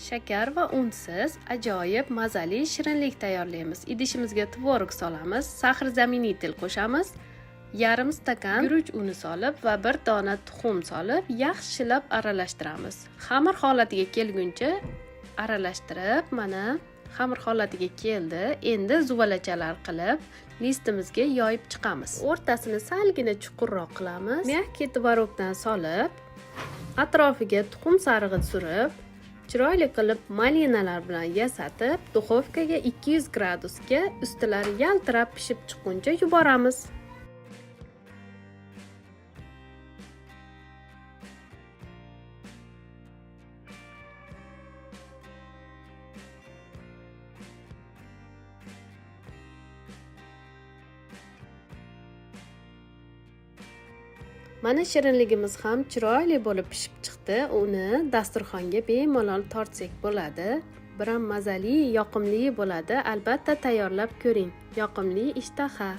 Shakar va unsiz ajoyib mazali shirinlik tayyorlaymiz. Idishimizga tvorog solamiz, сахар заменитель qo'shamiz, yarim stakan guruch uni solib va bir dona tuxum solib yaxshilab aralashtiramiz. Xamir holatiga kelguncha aralashtirib, mana xamir holatiga keldi. Endi zuvalachalar qilib listimizga yoyib chiqamiz. O'rtasini salgina chuqurroq qilamiz. Мягкий tvorogdan solib, atrofiga tuxum sarig'i surib, chiroyli qilib malinalar bilan yasatib, duxovkaga 200 gradusga ustilari yaltirab pishib chiqquncha yuboramiz. Mana shirinligimiz ham chiroyli bo'lib pishib chiqdi. Uni dasturxonga bemalol tortsak bo'ladi. Biram mazali, yoqimli bo'ladi. Albatta tayyorlab ko'ring. Yoqimli ishtaha.